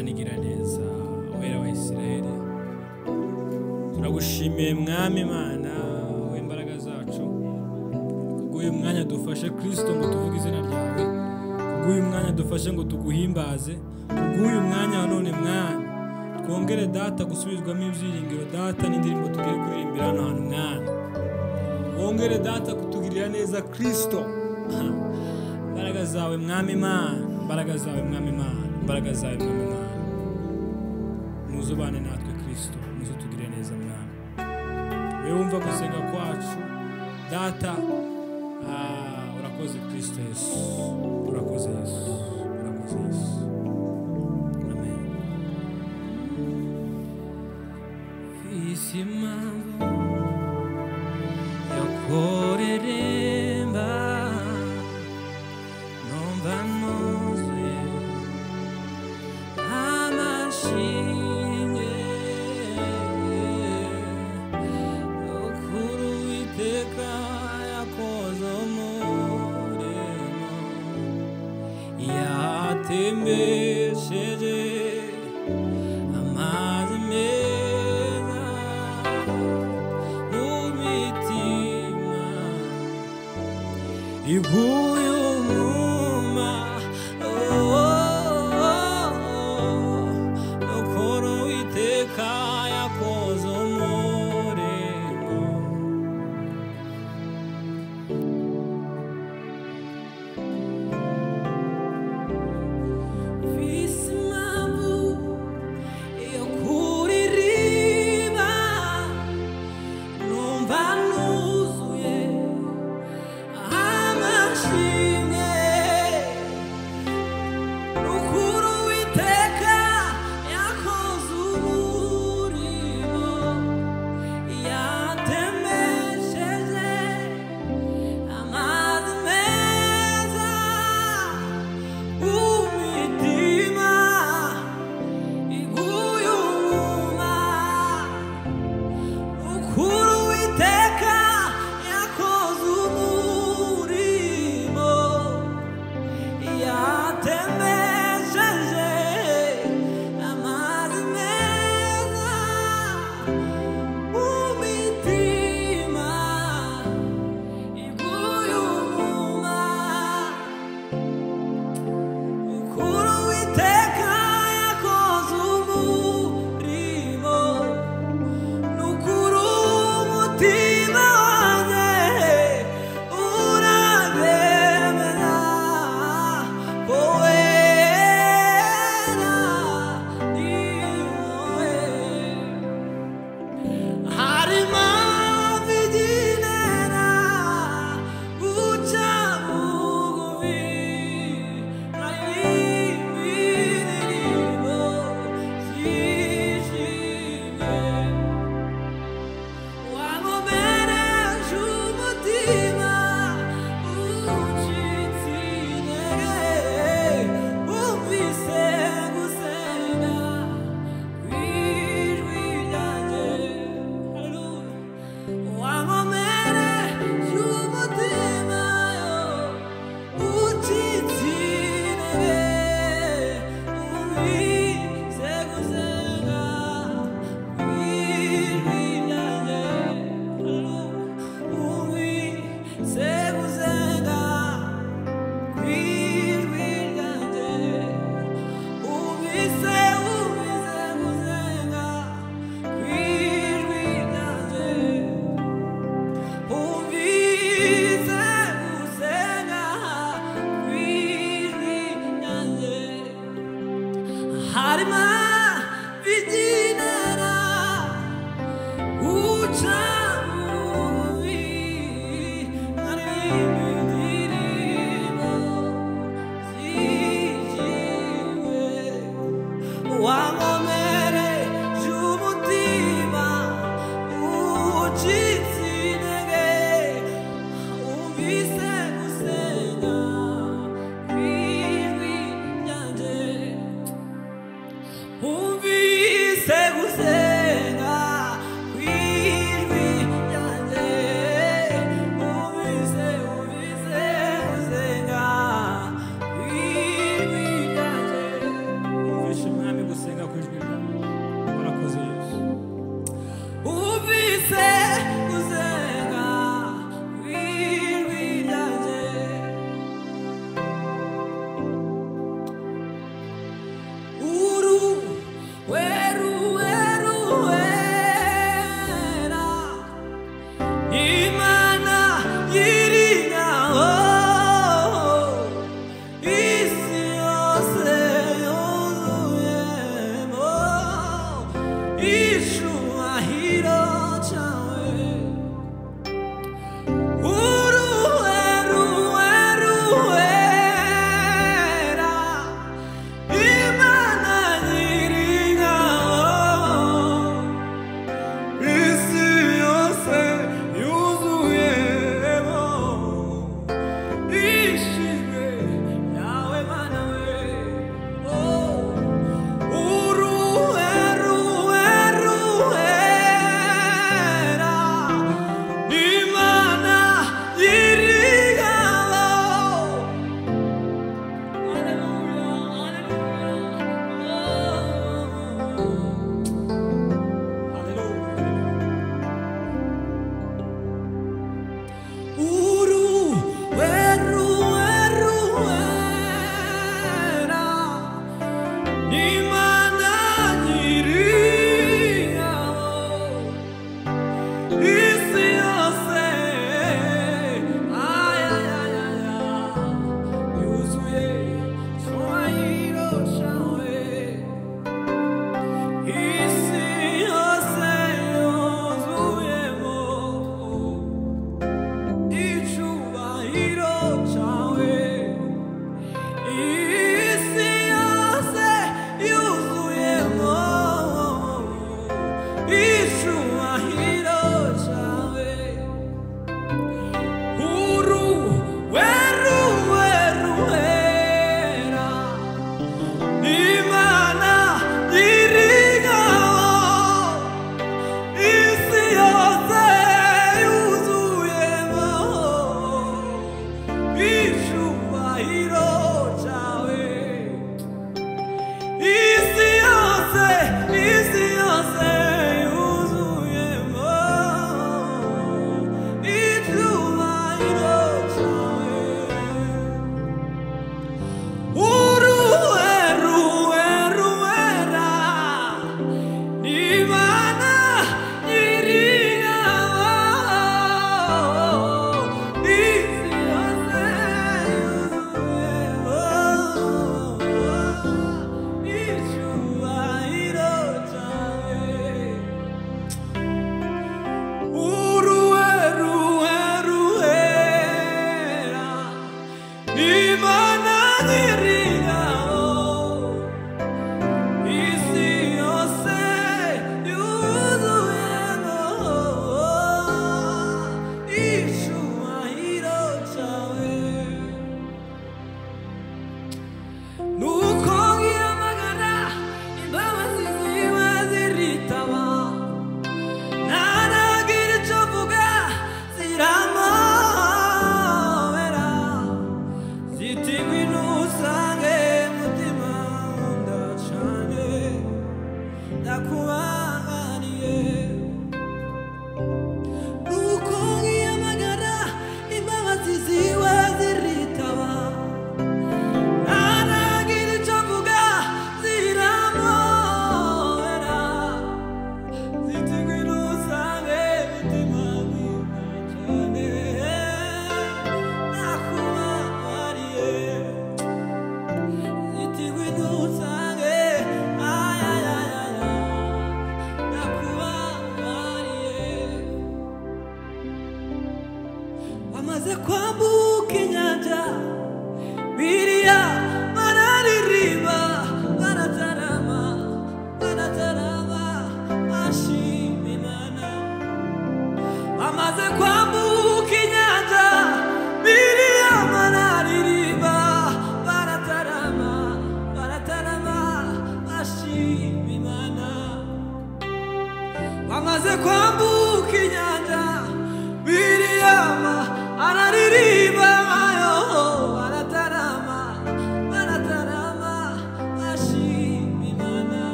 Mana igira neza, Uwera wa Isirayeli, turagushimiye Mwami Imana w'imbaraga zacu, kubw'uyu mwanya dufashe Kristo ngo tuvuge izina ryawe, kubw'uyu mwanya dufashe ngo tuguhimbaze, kubw'uyu mwanya wa none Mwami twongere Data gusubizwamo ibyiringiro Data n'indirimbo tugiye kuririmbira hano hantu Mwami, wongere Data kutugirira neza Kristo. Imbaraga zawe Mwami Imana, imbaraga zawe Mwami Imana, imbaraga zawe Mwami Imana, muzubane natwe Kristo, muzutugirire neza Mwami. Wewe wumva gusenga kwacu Data, urakoze Kristo Yesu, urakoze Yesu, urakoze Yesu. Amen. Mfise impamvu yo kuririmba, numva nuzuye amashimwe, ukuri Uwiteka yakoze umurimo, yatembesheje amazi meza mu mitima iguye umwuma. Ukuri Uwiteka yakoze umurimo. Mfise impamvu yo kuririmba, numva nuzuye amashimwe, ukuri Uwiteka yakoze umurimo, yatemesheje amazi meza umutima iguye umwuma, ukuri Uwiteka yakoze umurimo, yatemesheje amazi meza umutima iguye umwuma, ukuri Uwiteka yakoze umurimo, nukuri umutima wanjye uraremera ko wera ni wowe. Harimo viginera guca bugufi, hari indirimbo zishimye, wankomereje umutima ucitse intege, wumvise gusenga kw'ijwi ryanjye. Haleluya. Wankomereje umutima ucitse intege, wumvise gusenga kw'ijwi ryanjye. Haleluya. Wumvise gusenga kw'ijwi ryanjye. Wumvise, wumvise gusenga kw'ijwi ryanjye. Wumvise gusenga kw'ijwi ryanjye. Harimo viginera uca bugufi, hari indirimbo zishimwe, wankomereje umutima ucitse intege, wumvise gusenga kw'ijwi ryanjye.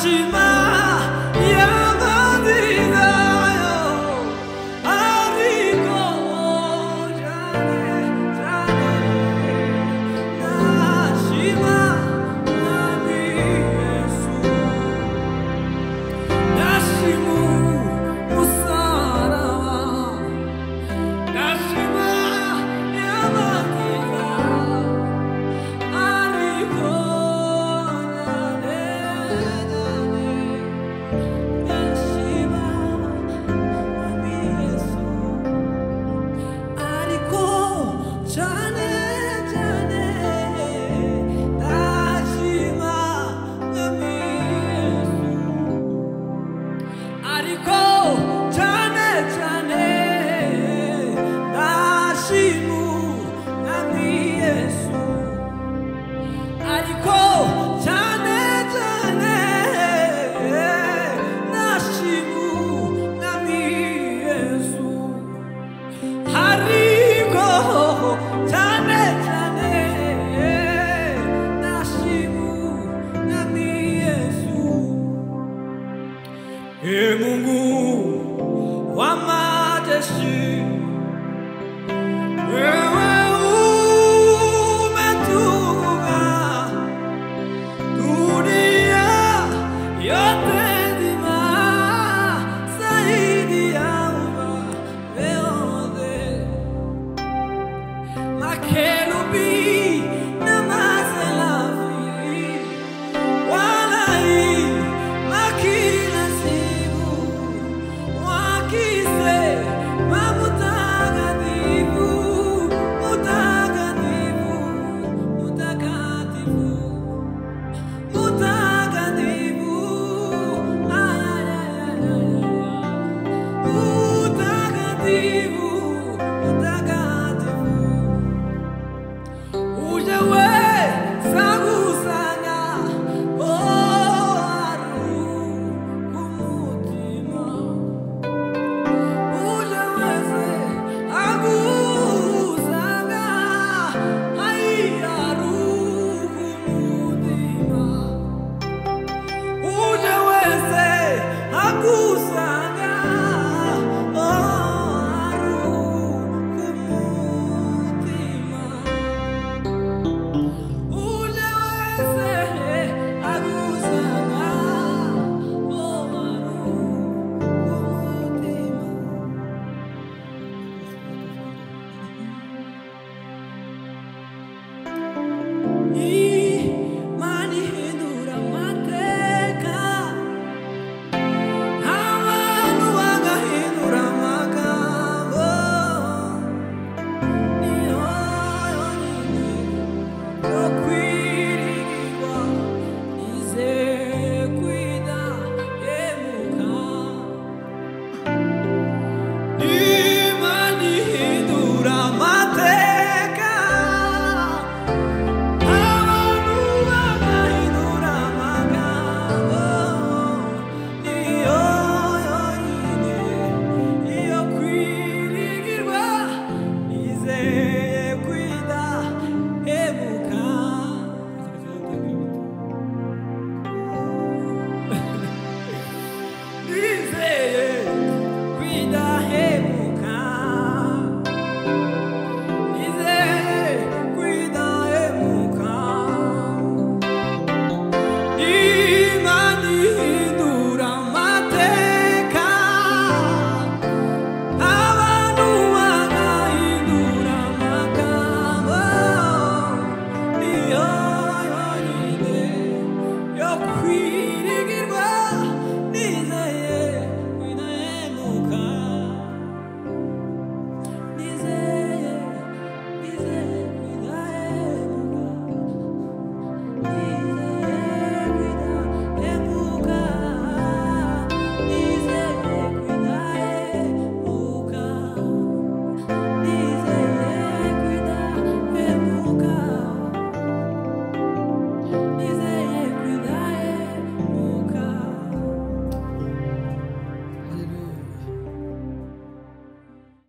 Ndashima yamanzizayo ariko cyane cyane ndashima Mwami Yesu. Ndashima umusaraba, ndashima yamanziza ariko cyane cyane ndashima Mwami Yesu. Ariko cyane cyane ndashima Mwami Yesu. Ariko cyane cyane ndashima Mwami Yesu. Ariko cyane cyane ndashima Mwami Yesu. Ariko cyane cyane ndashima Mwami Yesu. E Mungu wa majeshi, wewe umetukuka, dunia yote nzima zaidi ya ufalme wote. Makerubi na maserafi wanaimba kila siku wakisema mutakatifu, mutakatifu, mutakatifu.